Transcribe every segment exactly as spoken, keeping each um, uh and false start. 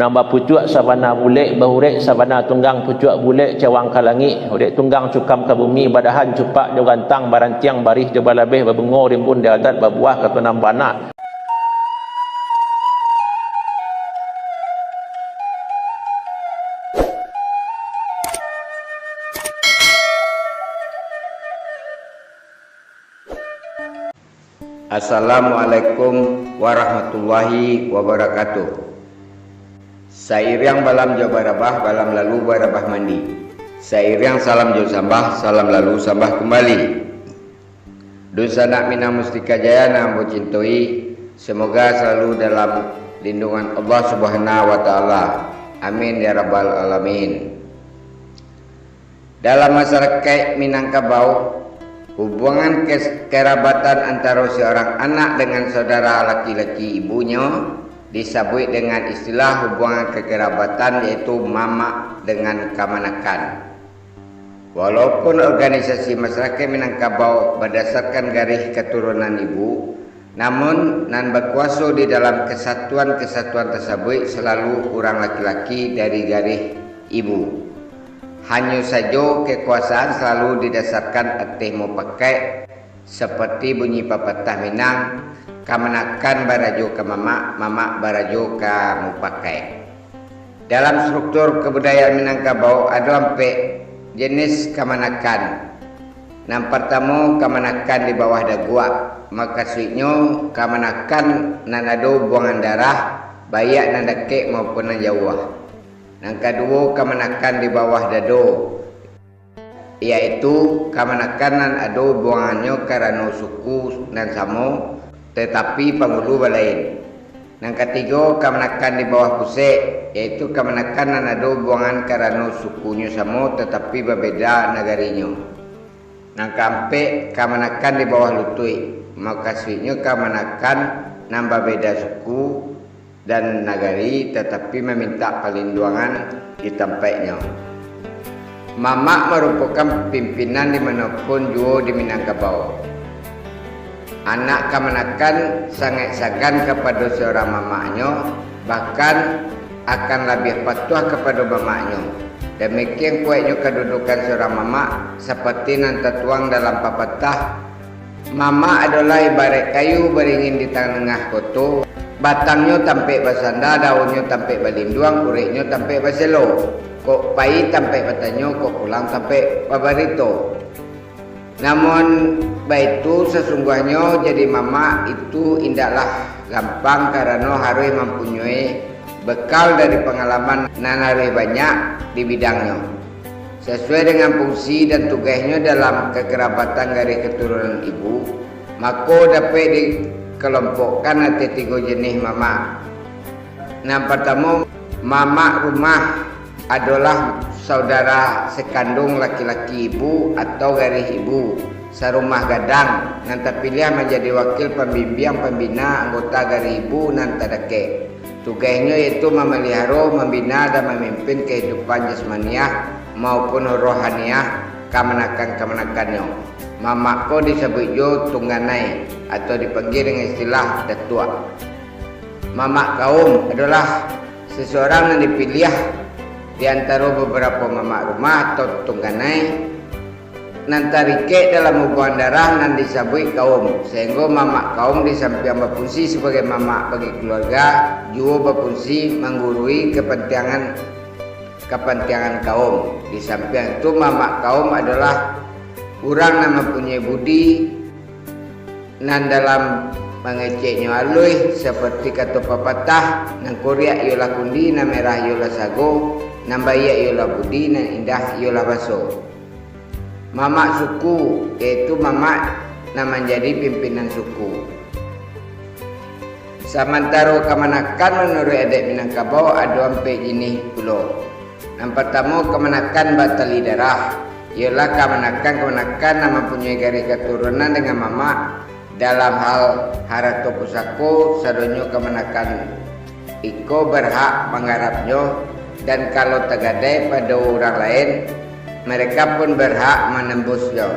Nan bapucuak sabana bulek, baurek sabana tunggang, pucuak bulek cawang ka langik, urek tunggang cukam ka bumi, badahan cupak jo gantang, barantiang barih jo balabeh, babungo rimbun di adat, babuah kato nan bana. Assalamualaikum warahmatullahi wabarakatuh. Sairiang balam jo barabah, balam lalu barabah mandi. Sairiang salam jo sambah, salam lalu sambah kumbali. Dunsanak Minang Mustika Jaya nan ambo cintoi, semoga salalu dalam lindungan Allah Subhanahu wa Ta'ala. Amin ya Rabbal Alamin. Dalam masarakaik Minangkabau, hubuangan kes-, kerabatan antaro seorang anak dengan saudara laki-laki ibunyo disabuik dengan istilah hubuangan kekerabatan, yaitu mamak dengan kamanakan. Walaupun organisasi masarakaik Minangkabau badasarkan garih katurunan ibu, namun, nan bakuaso di dalam kesatuan-kesatuan tasabuik salalu urang laki-laki dari garih ibu. Hanyo sajo kekuasaan salalu didasarkan ateh mupakaik, saparti bunyi papatah Minang, "Kamanakan barajo ka mamak, mamak barajo ka mupakaik." Dalam struktur kabudayaan Minangkabau ado ampek jenis kamanakan. Nan partamo, kamanakan di bawah daguak. Makasuiknyo, kamanakan nan ado buangan darah, baiak nan dakek maupun nan jauah. Nan kaduo, kamanakan di bawah dado, yaitu kamanakan nan ado buangannyo karano suku nan samo, tatapi pangulu balain. Nan katigo, kamanakan di bawah pusek, yaitu kamanakan nan ado buangan karano sukunyo samo, tatapi babeda nagarinyo. Nan kaampek, kamanakan di bawah lutuik, makasuiknyo kamanakan nan babeda suku dan nagari, tatapi mamintak palinduangan di tampaiknyo. Mamak marupokan pimpinan di mano pun juo di Minangkabau. Anak kamanakan sangaik sagan kapado saurang mamaknyo, bahkan akan labiah patuah kapado mamaknyo. Damikian kuaiknyo kadudukan saurang mamak, saparti nan tatuang dalam papatah, "Mamak adolah ibaraik kayu baringin di tangah koto, batangnyo tampaik basanda, daunnyo tampaik balinduang, ureknyo tampaik baselo. Kok pai tampaik batanyo, kok pulang tampaik babarito." Namun baitu, sasungguahnyo jadi mamak itu indaklah gampang, karano haruih mampunyoi bekal dari pangalaman nan haruih banyak di bidangnyo. Sasuai dengan fungsi dan tugahnyo dalam kakarabatan garih katurunan ibu, mako dapek dikelompokkan ateh tigo jenih mamak. Nan partamo, mamak rumah adolah saudara sakandung laki-laki ibu atau garih ibu, sarumah gadang, nan tapiliah manjadi wakil pambimbiang pambina anggota garih ibu nan tadakek. Tugahnyo yaitu mamaliharo, mambina, dan mamimpin kahidupan jasmaniah maupun rohaniah kamanakan-kamanakannyo. Mamak ko disabuik juo tungganai atau dipanggia dengan istilah datuak. Mamak kaum adolah seseorang nan dipiliah di antaro babarapo mamak rumah atau tungganai nan tarikek dalam hubungan darah nan disabuik kaum, sahinggo mamak kaum di sampiang bafungsi sabagai mamak bagi kaluarga, juo bafungsi manggurui kapantiangan, kapantiangan kaum. Di sampiang tu, mamak kaum adolah urang nan mampunyoi budi, nan dalam mangeceknyo aluih, saparti kato papatah, "Nan kuriak iyolah kundi, nan merah iyolah sago, nan baiak iyolah budi, nan indah iyolah baso." Mamak suku, yaitu mamak nan manjadi pimpinan suku. Samantaro kamanakan manuruik adat Minangkabau ado ampek jinih pulo. Nan partamo, kamanakan batali darah, iyolah kamanakan-kamanakan nan mampunyoi garih katurunan dengan mamak. Dalam hal harato pusako, sadonyo kamanakan iko berhak manggarapnyo, dan kalau tagadai pado urang lain, mereka pun berhak manembusnyo.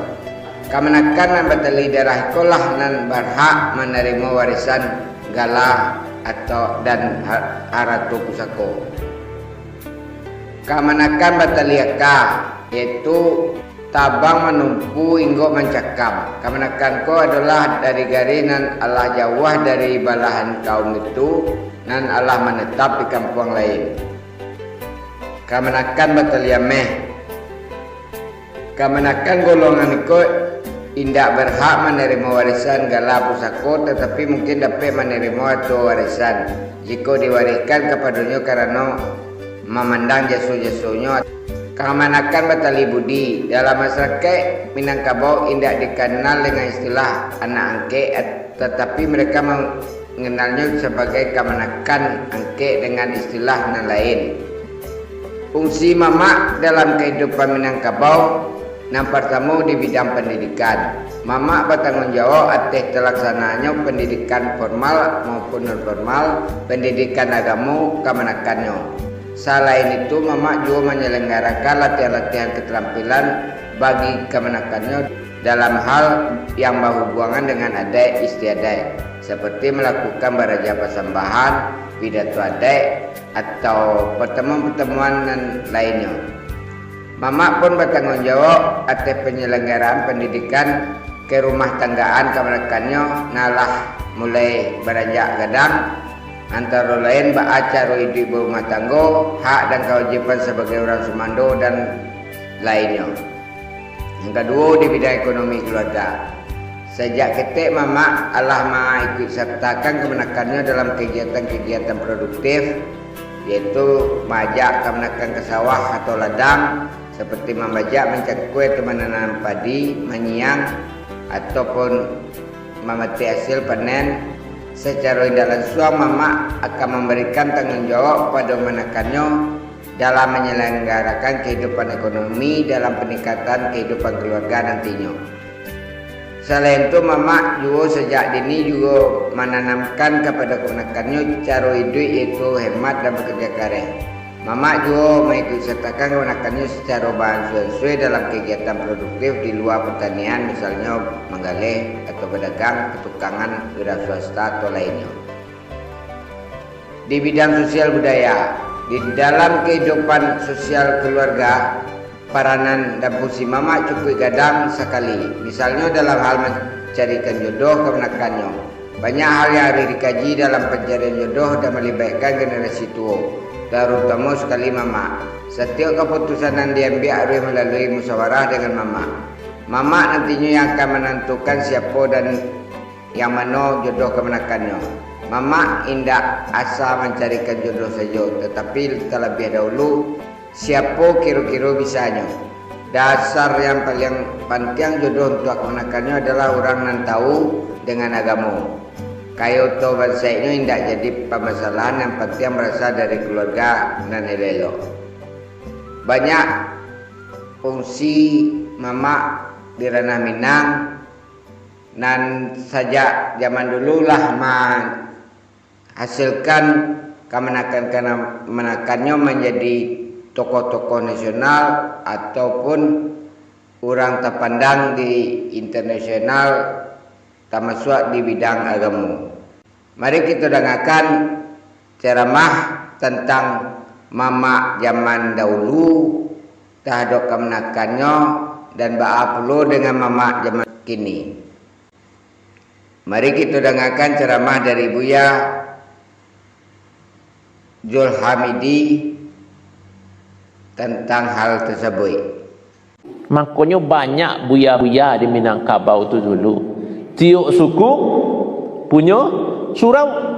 Kamanakan nan batali darah ikolah nan berhak manarimo warisan gala atau dan ha-, harato pusako. Kamanakan bataliah ka, yaitu tabang manumpu inggok mancakam. Kamanakan ko adolah dari garih nan alah jauah dari balahan kaum itu, nan alah manatap di kampuang lain. Kamanakan bataliah meh. Kamanakan golongan iko indak berhak manarimo warisan gala pusako, tatapi mungkin dapek manarimo ato warisan, jikok diwarihkan kapadonyo karano mamandang jaso-jasonyo. Kamanakan bataliah budi. Dalam masarakaik Minangkabau indak dikanal dengan istilah anak angkek, tatapi mereka mengenalnyo sabagai kamanakan angkek dengan istilah nan lain. Fungsi mamak dalam kahidupan Minangkabau, nan partamo di bidang pandidikan. Mamak batangguang jawab ateh talaksanaanyo pandidikan formal maupun non formal, pandidikan agamo kamanakannyo. Salain itu, mamak juo manyalanggarakan latihan-latihan keterampilan bagi kamanakannyo dalam hal yang bahubuangan dengan adaik istiadaik, saparti malakukan baraja pasambahan, pidato adaik, atau partamuan-partamuan nan lainnyo. Mamak pun batangguang jawab ateh panyalanggaraan pandidikan karumah tanggaan kamanakannyo nan lah mulai baranjak gadang, antaro lain baa caro iduik barumah tanggo, hak dan kawajiban sabagai urang sumando, dan lainnyo. Yang kaduo, di bidang ekonomi keluarga. Sajak ketek mamak alah maikuik sartakan kamanakannyo dalam kagiatan-kagiatan produktif, yaitu maajak kamanakan ka sawah atau ladang, saparti mambajak, mancangkua atau mananam padi, manyiang, ataupun mamatik hasil panen. Sacaro indak lansuang, mamak akan mambarikan tangguang jawab kapado kamanakannyo dalam manyalanggarakan kahidupan ekonomi dalam paningkatan kahidupan kaluarga nantinyo. Salain tu, mamak juo sajak dini juo mananamkan kapado kamanakannyo caro iduik, yaitu hemat dan bakarja kareh. Mamak juo maikuik sartakan kamanakannyo sacaro baansua-ansua dalam kagiatan produktif di lua partanian, misalnyo manggaleh atau badagang, patukangan, wira swasta, atau lainnyo. Di bidang sosial budaya, di dalam kahidupan sosial kaluarga, paranan dan fungsi mamak cukuik gadang sakali. Misalnyo, dalam hal mancarikan jodoh kamanakannyo, banyak hal yang harus dikaji dalam pancarian jodoh dan malibaikkan generasi tuo, tarutamo sakali mamak. Satiok kaputusan nan diambiak harus malalui musyawarah dengan mamak. Mamak nantinyo yang akan manantukan siapo dan yang mano jodoh kamanakannyo. Mamak indak asa mancarikan jodoh sajo, tatapi talabiah dahulu, siapo kiro-kiro bisanyo. Dasar yang paliang pantiang jodoh untuak kamanakannyo adalah urang nan tahu dengan agamo. Kayo atau bansaiknyo indak jadi pamasalahan, yang pantiang barasal dari kaluarga nan elok-elok. Banyak fungsi mamak di ranah Minang, nan sajak zaman dulu lah mahasilkan kamanakan-kamanakannyo manjadi tokoh-tokoh nasional ataupun urang tapandang di internasional, tamasuak di bidang agamo. Mari kito dangakan ceramah tantang mamak zaman dahulu tahadok kamanakannyo, dan baa pulo dengan mamak zaman kini. Mari kito dangakan ceramah dari Buya Zulhamidi tantang hal tasabuik. Mangkonyo banyak buya-buya di Minangkabau tu dulu. Tiok suku punyo surau.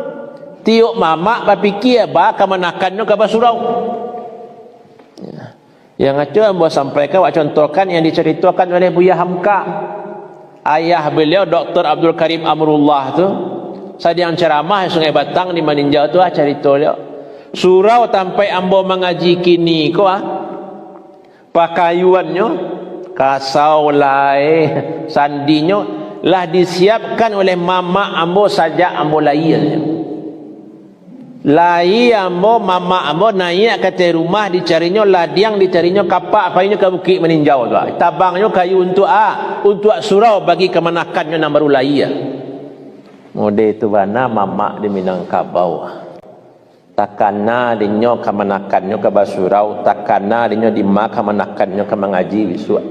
Tiok mamak bapikia, ba kamanakannyo ka basurau. Ya. Yang aco ambo sampaikan, awak contohkan yang dicaritokan oleh Buya Hamka. Ayah beliau, Doktor Abdul Karim Amrullah tu, sadiang ceramah di Sungai Batang di Maninjau tu, ah, carito beliau. Surau tampek ambo mangaji kini ko, ah, pakayuannyo, kasau lai, sandinyo lah disiapkan oleh mamak ambo sajak ambo lahia. Lahia ambo, mamak ambo naiak ka ateh rumah, dicarinyo ladiang, dicarinyo kapak, painyo ka Bukik Maninjau tu. Tabangnyo kayu untuak a, untuak surau bagi kamanakannyo nan baru lahia. Model tu bana mamak di Minangkabau. Takana dinyo ka manakannyo ka basurau, takana dinyo di ma ka manakannyo ka mangaji bisuak.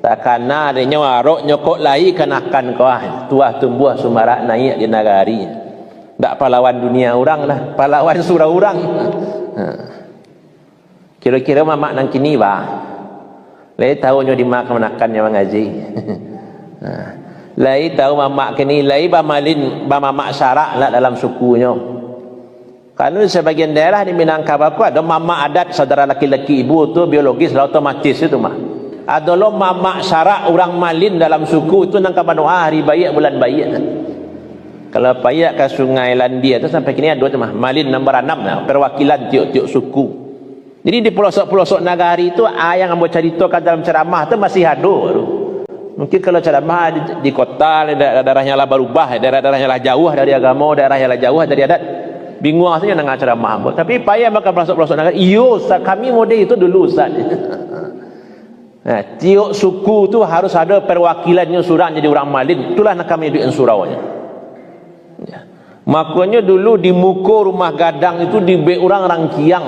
Takana dinyo aroknyo kok lai ka nakan ko, ah, tuah tumbuah sumarak naiak di nagari. Ndak palawan dunia urang lah, palawan surau urang. Ha. Kiro-kiro mamak nan kini, bah, lai tahu nyo di ma ka manakannyo mangaji. Ha. Lai tahu mamak kini, lai bamalin, bamamak sarak lah dalam sukunyo. Kalau sabagian daerah di Minangkabau ko ado mamak adat saudara laki-laki ibu tu biologis lah otomatis itu mah. Ado lo mamak sarak urang malin dalam suku tu nan ka manoa hari baiak bulan baiak. Kalau paiak ka Sungai Landia tu sampai kini ado tu mah, malin nan baranam lah, perwakilan tiok-tiok suku. Jadi di pelosok-pelosok nagari tu, a, yang ambo caritokan dalam ceramah tu masih ado tu. Mungkin kalau ceramah di, di kota, da-, daerah yang lah barubah, daerah-daerah yang lah jauah dari agamo, daerah yang lah jauah dari adat, bingung tu yang danga ceramah ambo. Tapi paiak mah ka pelosok-pelosok nagari, iyo, Ustaz, kami model itu dulu, Ustaz. Nah, tiok suku tu harus ado perwakilannyo surang jadi urang malin. Itulah nan kami duduak surau nyo. Ya. Makonyo dulu di muko rumah gadang itu dibuek urang rangkiang.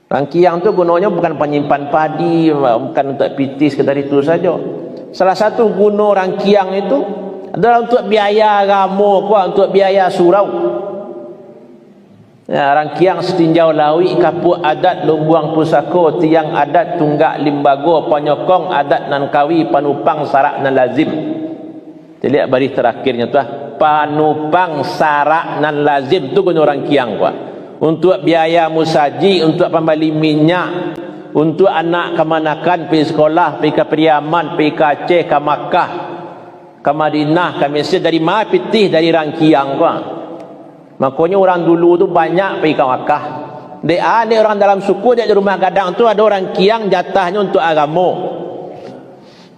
Rangkiang tu gunonyo bukan panyimpan padi, bukan untuak pitih, sekadar itu sajo. Salah satu guno rangkiang itu adalah untuak biaya agamo ko, untuak biaya surau. Ya, rangkiang satinjau lauik, kapuak adat, lumbuang pusako, tiang adat, tunggak limbago, panyokong adat nan kawi, panupang sarak nan lazim. Caliak baris tarakhirnyo tu, ah, panupang sarak nan lazim tu guno rangkiang ko, ah. Untuak biaya musajik, untuak pambali minyak, untuak anak kamanakan pai sikolah, pai ka Pariaman, pai ka Aceh, ka Makkah, ka Madinah, ka Mesir, dari ma pitih? Dari rangkiang ko, ah. Makonyo urang dulu tu banyak pai ka Makkah. Dek a, dek urang dalam suku, dek di rumah gadang tu ado rangkiang jatahnyo untuak agamo.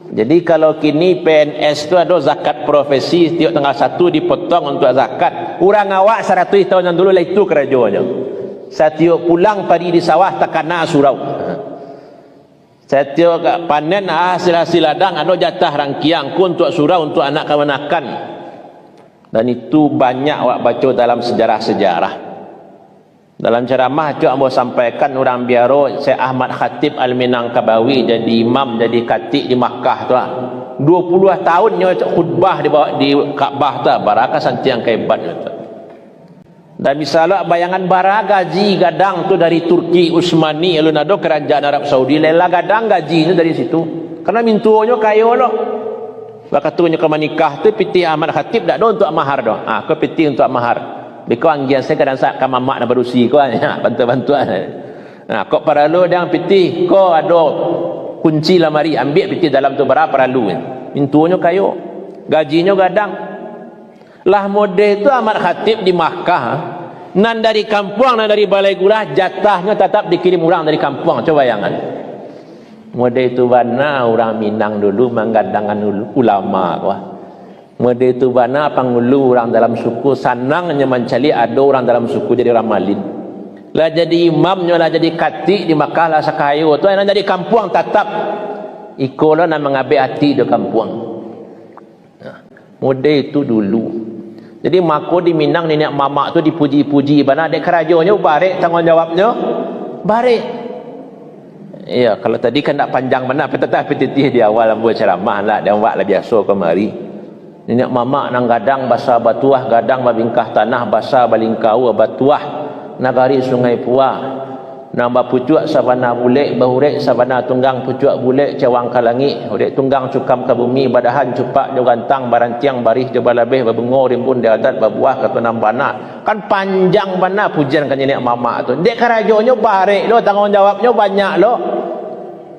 Jadi, kalau kini P N S tu ado zakat profesi, satiok tanggal satu dipotong untuak zakat. Urang awak saratuih taun nan dulu lah itu karajonyo. Satiok pulang padi di sawah takana surau. Satiok ka panen hasil-hasil ladang, ado jatah rangkiang ko untuak surau, untuak anak kamanakan. Dan itu banyak awak baco dalam sejarah-sejarah. Dalam ceramah acok ambo sampaikan, urang Biaro, Syekh Ahmad Khatib Al-Minangkabawi jadi imam, jadi katik di Makkah tu lah. Dua puluah tahun nyo khutbah di bawah, di Ka'bah tu lah, bara kasantiang kahebatnyo tu. Dan bisa lo bayangan bara gaji gadang tu dari Turki Utsmani, alun ado karajaan Arab Saudi, lela gadang gajinyo dari situ. Karano mintuonyo kayo lo. Wakatu nyo ka manikah tu, pitih Ahmad Khatib dak ado untuak mahar doh. Ah, ko pitih untuak mahar. Beko anggian se kadang sa-, ka mamak nan barusi ko, ha, bantuak-bantuak. Nah, kok paralu dang pitih, ko ado kunci lamari, ambiak pitih dalam tu, bara paralu. Mintuonyo kayo. Gajinyo gadang. Lah model tu Ahmad Khatib di Makkah, nan dari kampuang, nan dari balai gurah, jatahnyo tatap dikirim urang dari kampuang. Cubo bayangan. Model tu bana urang Minang dulu manggadangan ul-, ulama ko. Model tu bana pangulu urang dalam suku, sanangnyo mancaliak ado urang dalam suku jadi urang malin. Lah jadi imamnyo, lah jadi katik di Makkah, lah sakayo tu, nan dari kampuang tatap. Iko lo nan mangabek ati di kampuang. Nah, model itu dulu. Jadi, mako di Minang niniak mamak tu dipuji-puji bana, dek karajonyo barek, tangguang jawabnyo barek. Iyo, kalau tadi kan ndak panjang bana, tapi tatap pitih di awal ambo ceramah lah, dan awak lah biaso kamari. Niniak mamak nan gadang basa batuah, gadang babingkah tanah, basa balingkaua batuah, nagari Sungai Pua. Nan bapucuak sabana bulek, baurek sabana tunggang, pucuak bulek cawang ka langik, urek tunggang cukam ka bumi, badahan cupak jo gantang, barantiang barih jo balabeh, babungo rimbun di adat, babuah kato nan bana. Kan panjang bana pujian ka niniak mamak tu. Dek karajonyo barek lo, tangguang jawabnyo banyak lo.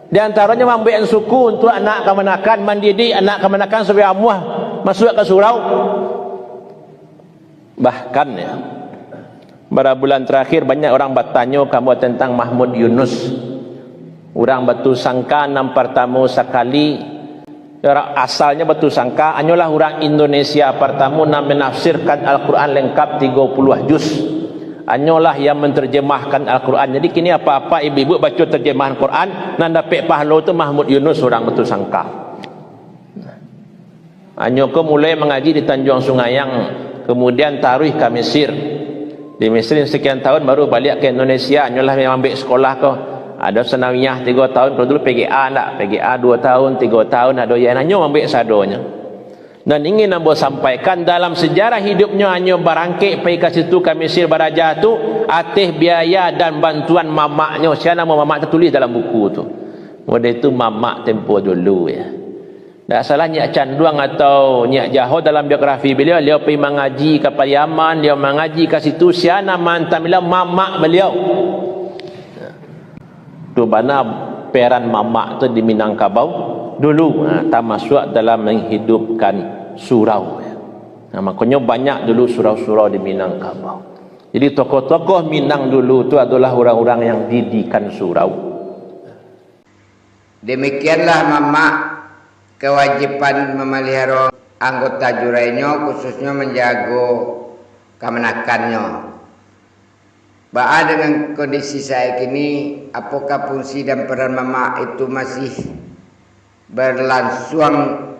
Di antaronyo mambuek suku untuak anak kamanakan, mandidik anak kamanakan supaya amuah masuak ka surau. Bahkan, ya, bara bulan terakhir banyak urang batanyo ka ambo tentang Mahmud Yunus. Urang Batusangka nan partamo sakali, urang asalnyo Batusangka, hanyolah urang Indonesia partamo nan manafsirkan Al-Quran lengkap tigo puluah juz. Hanyolah yang menterjemahkan Al-Quran. Jadi kini apa-apa ibu-ibu baco terjemahan Quran, nan dapek pahalo tu Mahmud Yunus urang Batusangka. Anyo ko mulai mangaji di Tanjuang Sungayang, kamudian taruih ka Mesir. Di Mesir sakian tahun, baru baliak ka Indonesia. Anyo lah mambek sakolah ko. Ado sanawiyah tigo tahun, kalau dulu P G A ndak? P G A duo tahun, tigo tahun, ado yayasan. Anyo mambek sadonyo. Nan ingin ambo sampaikan, dalam sejarah hidupnyo, anyo barangkek pai ka situ, ka Mesir baraja tu, ateh biaya dan bantuan mamaknyo. Sia namo mamak tu, tulis dalam buku tu. Model tu mamak tempo dulu, ya. Ndak salah Nyiak Canduang atau Nyiak Jaho dalam biografi beliau, beliau pai mangaji ka Pariaman, beliau mangaji ka situ, sia nan maanta beliau? Mamak beliau. Tu bana peran mamak tu di Minangkabau dulu, ha, tamasuak dalam manghidupkan surau. Ha, makonyo banyak dulu surau-surau di Minangkabau. Jadi tokoh-tokoh Minang dulu tu adolah urang-urang yang didikan surau. Demikianlah mamak kawajiban mamaliharo anggota jurainyo, khususnyo manjago kamanakannyo. Baa dengan kondisi saat kini, apokah fungsi dan peran mamak itu masih berlangsuang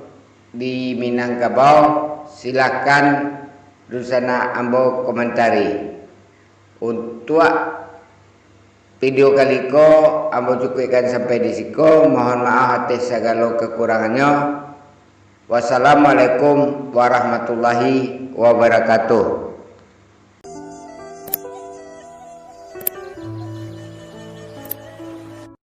di Minangkabau? Silakan dunsanak ambo komentari. Untuak video kali ko, ambo cukuikkan sampai di siko. Mohon maaf ateh sagalo kakurangannyo. Wassalamualaikum warahmatullahi wabarakatuh.